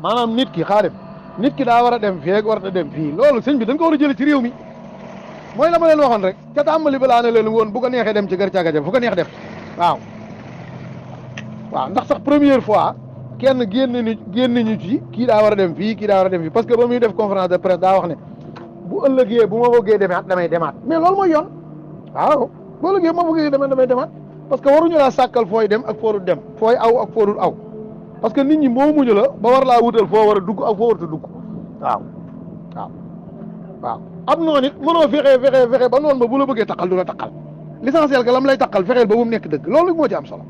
maanaam nit ki xaarim nit ki daa war a dem fii ak war a dem fii loolu sëñ bi dañ ko war a jëlee ci réew mi mooy la ma leen waxoon rek ca tàmbali balaa ne leen woon bu ko neexee dem ci kër càgga ja fu ko neex def waaw ndax sax première fois kenn génn ñu ci kii daa war a dem fii kii daa war a dem fii parce que ba muy def conférence de presse daa wax ne bu ëllëgee bu ma bëggee demaat damay demaat mais loolu mooy yoon waaw bu ëllëgee bu ma bëggee damay demaat parce que waruñu laa sàkkal fooy dem ak foorul dem fooy aw ak foorul aw parce que nit ñi moomuñu la ba war laa wutal foo war a dugg ak foo warut a dugg waaw am noonu it mënoo fexe ba noonu ba bu la bëggee taqal du la taqal l'essentiel que lam lay taqal fexeel ba mu nekk dëgg loolu moo ci am solo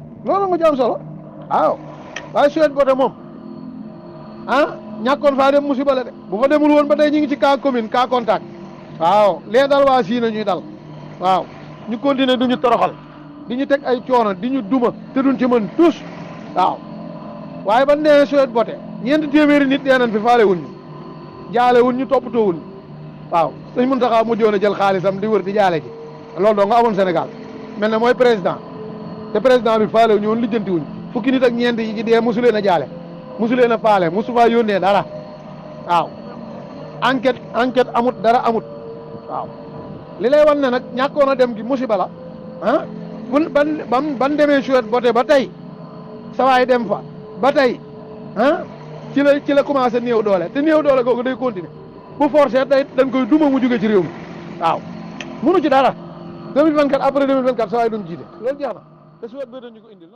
waaw waaye Sweet Beauté moom ñàkkoon faa dem musiba la de bu fa demul woon ba tey ñu ngi ci cas commune cas contact waaw lee dal waa Siina ñuy dal waaw ñu continuer duñu toroxal di ñu teg ay coono di ñu duma te duñ ci mën tous waaw waaye ba nee Sweet Beauté ñeenti téeméeri nit dee nañ fi faale wuñ ñu jaale wuñ ñu toppatoo wuñ waaw sëñ Muntaxa mujjoon a jël xaalisam di wër di jaale ji loolu doo nga amoon Sénégal mel ne mooy président te président bi faale wuñ woon lijjanti wuñ fukki nit ak ñeent yi ci dee mosu leen a jaale mosu leen a faale mosu faa yónnee dara waaw enquête amut dara amut waaw li lay wan ne nag ñàkkoon a dem gi musiba la ban demee Sweet Beauté ba tey sawaay dem fa ba tey ci la commencé néew doole te néew doole googu day continuer bu forcé tey dañ koy duma mu jóge ci réew mi waaw munu ci dara 2024 après 2024 sawaay duñ jiite loolu jeex na te Sweet Beauté ñu ko indil